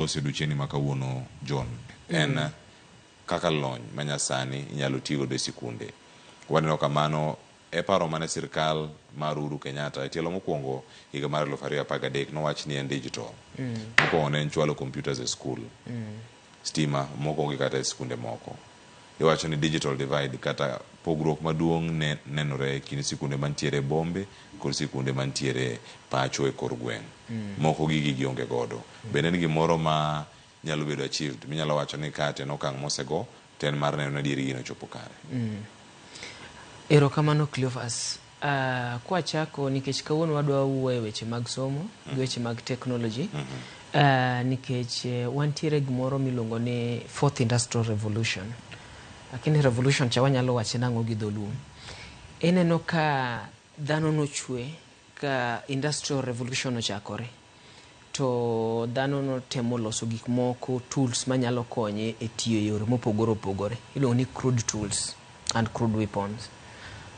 Loso odiochieng'ni ma kawuono John en kaka lony manyasani inyalo tigodo e sikunde. Waneno ka mano e paro mane sirkal mar Uhuru Kenyatta e tielo mokwongo higa mar 2013 nowach ni en digital. Mokwongo ne en chwalo computers e skul. Stima moko onge kata e skunde moko. Iwacho ni digital divide kata pogruok maduong' ne nenore e kind sikunde mantiere e bombe kod sikunde mantiere pacho e kor gweng'. Moko gigi gionge godo. Bende en gimoro ma nyalo bedo achieved minyalo wacho ni ka to en okang' mosego to en mar neno ni adieri gino ochopo kare. Erokamano Cleophas. Kwachako nikech kawuono wadwa wuoyo e weche mag somo gi weche mag technology nikech wantiere gimoro miluongo ni fourth industrial revolution. Lakini revolution cha wanyalo wache nang'o gi dholuo? Ineno ka dhano nochwe ka industrial revolution ochakore to dhano notemo loso gik moko tools manyalo konye e tiyo e yore mopogore opogore iluongo ni crude tools and crude weapons.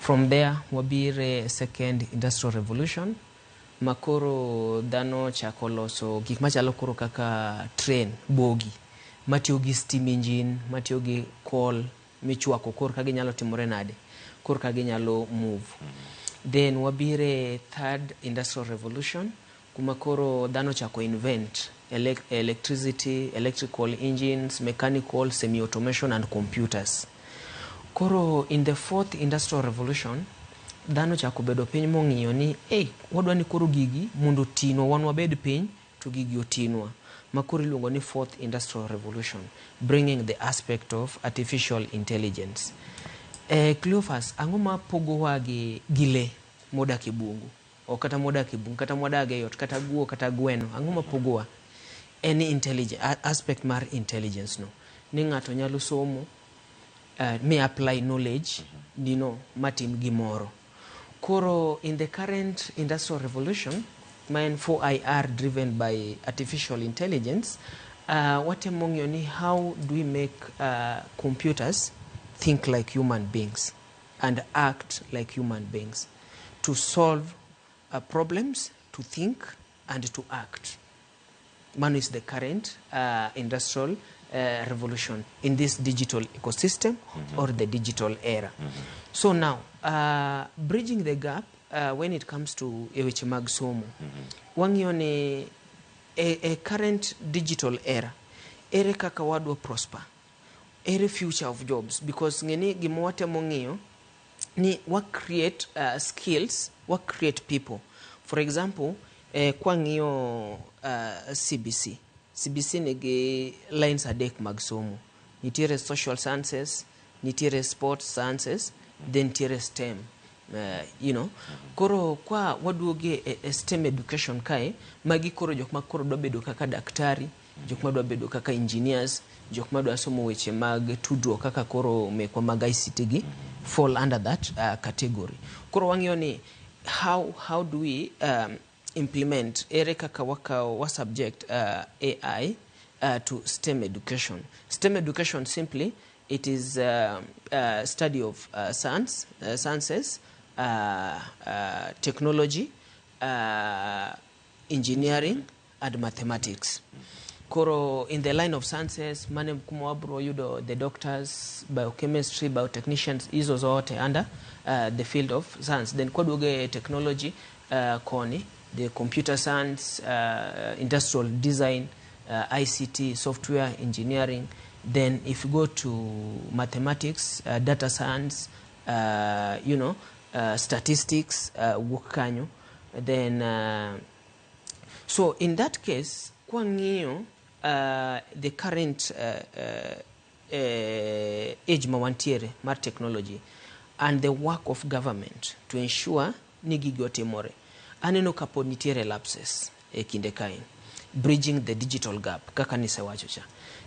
From there wabire second industrial revolution ma koro dhano ochako loso gik machalo koro kaka train bogi matiyo gi steam engine matiyo gi coal michwako korka ginyalo timore nade korka ginyalo move. Then wabire third industrial revolution kuma koro dhano ochako invent electricity, electrical engines, mechanical, semi-automation and computers. Koro in the fourth industrial revolution, dhano ochako bedo piny mong'iyo ni hey, wadwa ni koro gigi mondo otinwa wan wabed piny to gigi otinwa ma koro iluongo ni fourth industrial revolution bringing the aspect of artificial intelligence. Cleophas, ang'o ma pogowa gi lee modak e bungu? Ok kata modak e bungu, kata mwadag e ot, kata guo, kata gweno, ang'o ma pogowa? En aspect mar intelligence no. Ni ng'ato nyalo somo, mi apply knowledge nino matim gimoro. Koro in the current industrial revolution, ma en 4IR driven by artificial intelligence, watemo ng'iyo ni how do we make computers think like human beings and act like human beings to solve problems, to think and to act. Mano is the current industrial revolution in this digital ecosystem or the digital era. So now, bridging the gap when it comes to e weche mag somo, wang'iyo ni e current digital era, ere kaka wadwa prosper, ere future of jobs, because ng'eni gima watemo ng'iyo ni wa create skills, wa create people. For example, kwang'iyo CBC, CBC nigi lines adek mag somo. Nitiere social sciences, nitiere sports sciences, then nitiere STEM. Koro kwa waduoge e STEM education kae, magi koro jok ma koro dwa bedo kaka daktari, jok ma dwa bedo kaka engineers, jok ma dwa somo weche mag tudruok kaka koro mekwa mag ICT gi fall under that category. Koro wang'iyo ni how do we implement, ere kaka wakawo wa subject AI to STEM education. STEM education simply it is study of science, sciences, technology, engineering and mathematics. Koro in the line of sciences mane kuma wabro yudo the doctors, biochemistry, biotechnicians, hizo zote under the field of science. Then kwaduoge technology koni the computer science, industrial design, ICT, software engineering. Then if you go to mathematics, data science, statistics, wuok kanyo. Then so in that case, kwang'iyo the current age ma wantiere mar technology and the work of government to ensure ni gigi otimore, aneno ka pod nitiere lapses e kinde kae bridging the digital gap kaka nisewacho cha,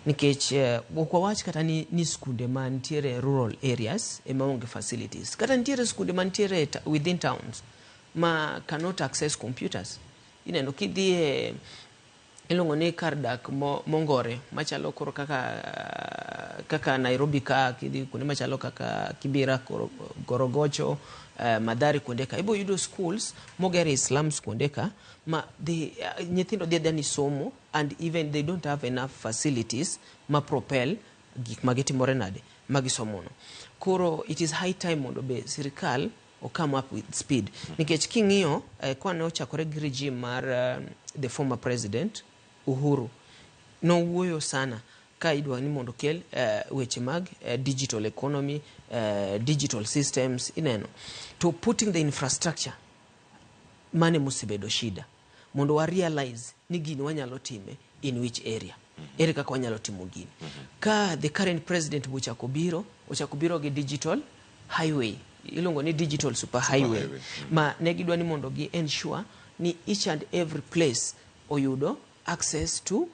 nikech ok wawach kata ni skunde mantiere rural areas ema onge facilities, kata nitiere skunde mantiere within towns ma cannot access computers. Ineno kidhi e iluongo ni kar dak mongore machalo koro kaka Kaka Nairobi ka kidhi kuonde machalo kaka Kibera, Korogocho, Mathare kuonde ka ibo yudo schools moger e slums kuonde ka ma nyithindo dhi adhiya ni somo, and even they don't have enough facilities ma propel gik ma gitimore nade ma gisomono. Koro it is high time mondo be sirikal o come up with speed, nikech king'iyo kwane ochakore gi regime mar the former president Uhuru, nowuoyo sana ka idwa ni mondo okel weche mag digital economy, digital systems ineno, to putting the infrastructure mane mosebedo shida mondo wa realize ni gini wanyalo time in which area, ere kaka wanyalo timo gini. Ka the current president bochako biro, ochako biro gi digital highway, iluongo ni digital super highway, highway. Ma ne gidwa ni mondo gi ensure ni each and every place oyudo access to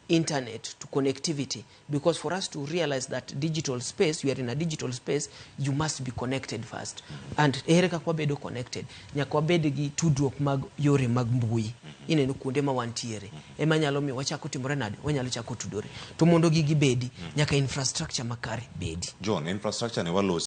internet, to connectivity, because for us to realize that digital space, we are in a digital space, you must be connected first. And ere kaka wabedo connected? Nyaka wabed gi tudruok mag yore mag mbui, ineno, kuonde ma wantiere ema nyalo miyo wachako timore nade, wanyalo chako tudore. To mondo gigi bedi, nyaka infrastructure makare bedi. John, infrastructure ni walosi.